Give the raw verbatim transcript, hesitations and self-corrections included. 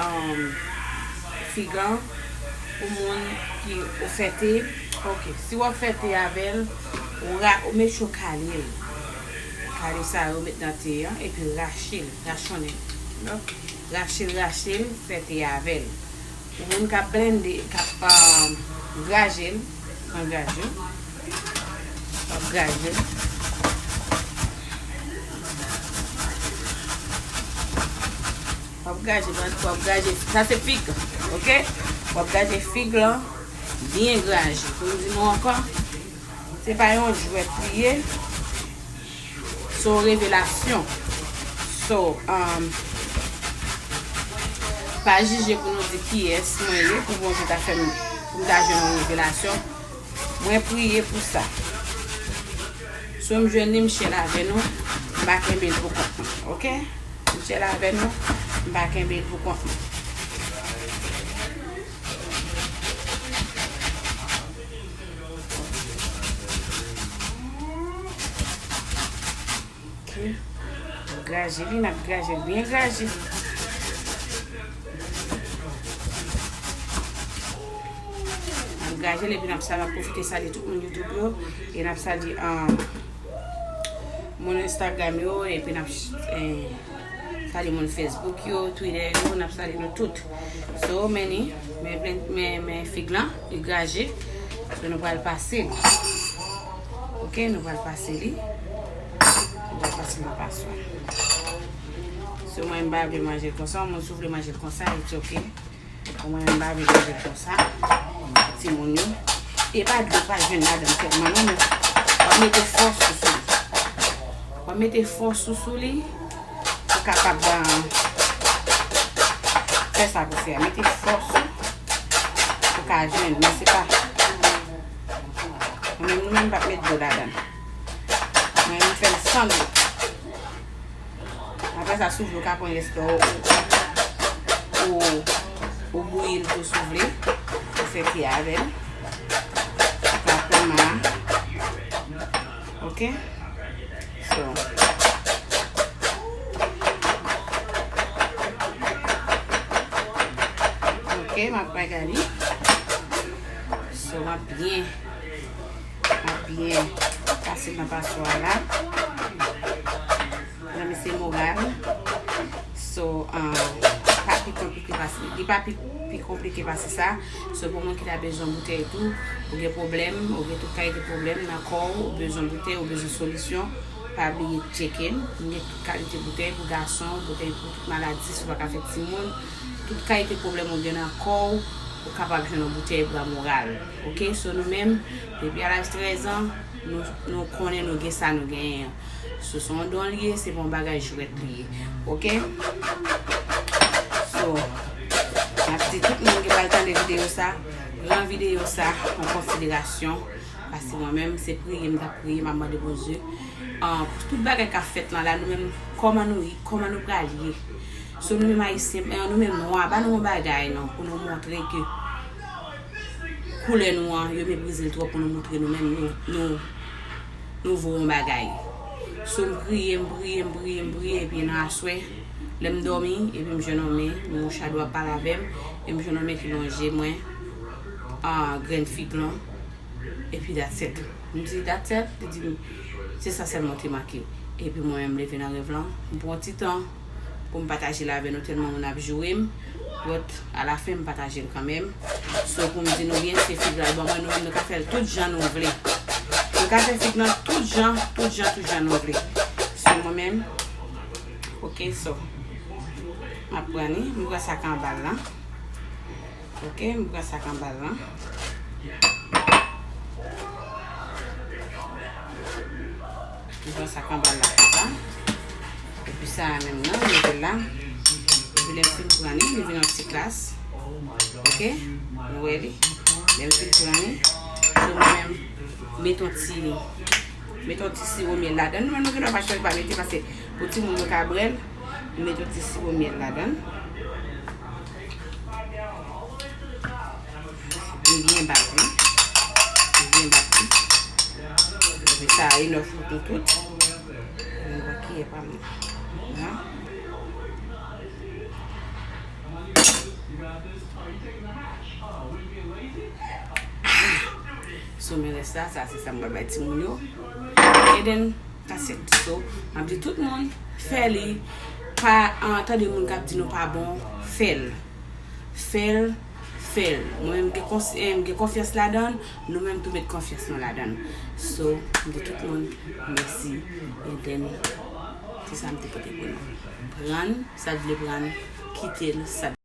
um, fig lan pou moun ki ou fè te. Ok, si w ap fè te avè l, ou, ra, ou make sure w kale l. Kale sa yo met nan te an, epi rache l, rachonnen. Rache l, rache l, fè te avè l. Pou moun k ap blende, k ap, um, graje l, pran graje, w ap graje l. W ap graje, w ap graje. Sa se fig, ok? W ap graje fig lan, byen graje. Pou m di nou ankò, se pa yon jwèt li ye. Se yon revelasyon. So, um, pa jije pou nou di kiyès mwen ye, pou Bondye ta fè m, pou m ta jwenn yon revelasyon. Mwen priye pou sa. So, m jwenn li, m share l avè nou. M pa kenbe l pou kont mwen, ok? M share l avè nou. M pa kenbe l pou kont mwen. Ok. Graje li, n ap graje l byen graje. N ap graje l, epi n ap sa, n ap pwofite salye tout moun YouTube yo, e n ap salye, um, moun Instagram yo, epi n ap, eh, salye moun Facebook yo, Twitter yo, n ap salye nou tout. So, men ni, men, men, men fig lan, li graje. So, nou pral pase li. Ok, nou pral pase li. Nou pral pase nan paswa. So, mwen, m pa vle manje l konsa. Moun si w vle manje l konsa, it's ok. Mwen, m pa vle manje l konsa. Timoun yo. E pa dlo pa jwenn ladan l tèlman, non, men w ap mete fòs ou sou li. W ap mete fòs ou sou li. Ou kapab, ah, fè sa pou fè a. Mete fòs ou pou ka jwenn, men se pa. Mwen menm, nou menm, m p ap met dlo ladan l. Mwen menm, m fè l san dlo. Apre sa, si w vle, ou ka pran rès la, ou, ou, ou, ou bouyi l tou si w vle. Ou fè te avè l. Ou ka pran ma. Ok? So. Ok, m ap bagay li. So, m ap byen, m ap byen pase nan paswa la. Nan mesye moral. So, um, pa pi konplike pase, li pa pi, pi konplike pase sa. So, pou moun ki ta bezwen boutèy tou, ou gen pwoblèm, ou gen tout kalite pwoblèm nan kò w, ou bezwen boutèy, ou bezwen solisyon, pa bliye tcheke m. M gen tout kalite boutèy pou gason, boutèy pou tout maladi, si w pa ka fè timoun, tout kalite pwoblèm ou gen nan kò w, ou kapab jwenn yon boutèy bwa moral. Ok, so nou menm, depi a laj trèz an, nou, nou konnen nou gen sa nou genyen an. So, se yon don li ye, se pa yon bagay jwèt li ye. Ok? So, m ap di tout moun ki pral tande videyo sa, pran videyo sa an konsiderasyon. Paske mwen menm, se priye m t ap priye, m ap mande Bondye. Ah, tout bagay k ap fèt lan la, nou menm, kòman nou ye, kòman nou pral ye? So, nou menm Ayisyen, eh, nou menm nwa, ba nou yon bagay non, pou nou montre ke koulè nou an, yo meprize l twòp pou nou montre nou menm, nou, nou, nou vo yon bagay. So, m priye, m priye, m priye, m priye, epi nan aswè, lè m dòmi, epi m jwenn yon men, yon mouchadou ap pale avè m, e m jwenn yon men ki lonje mwen, ah, grenn fig lan, epi that's it. M di, "That's it?" Li di m, "Se sa sèlman w te make." Epi mwen menm, m leve nan rèv lan, m pran yon ti tan, pou m pataje l avè nou tèlman moun ap joure m. But, alafen, m pataje l kanmenm. So, pou m di nou byen, se fig la l ban mwen, nou menm nou ka fè l tout jan nou vle. Nou ka fè fig lan tout jan, tout jan, tout jan nou vle. So, mwen menm, ok, so, m ap pran li, m pran sa k anba l lan. Ok, m pran sa k anba l lan. M pran sa k anba l la konsa. Epi sa a menm nan, m mete l la. Epi lè m fin pran li, li vin yon ti glas. Ok? Nou wè li? Lè m fin pran li, so mwen menm, met yon ti, met yon ti siwo myèl ladan l. Nou menm nou gen dwa pa chwazi pa mete, paske pou timoun yo ka bwè l, m met yon ti siwo myèl ladan l. M byen bat li. M byen bat li. Epi sa a, enough pou nou tout. Mwen pran kiyè pa m nan. Nan. So, men rès la, sa se sa m pral bay timoun yo. And then, that's it. So, m ap di tout moun, fè li, pa, ah, tande moun k ap di nou pa bon, fè l. Fè l, fè l. Mwen menm, m gen kons-, eh, m gen konfyans ladan l, nou menm tou met konfyans nou ladan l. So, m di tout moun, mèsi. And then, se sa m te pote pou nou. Pran l, sa l vle pran l, kite l, sa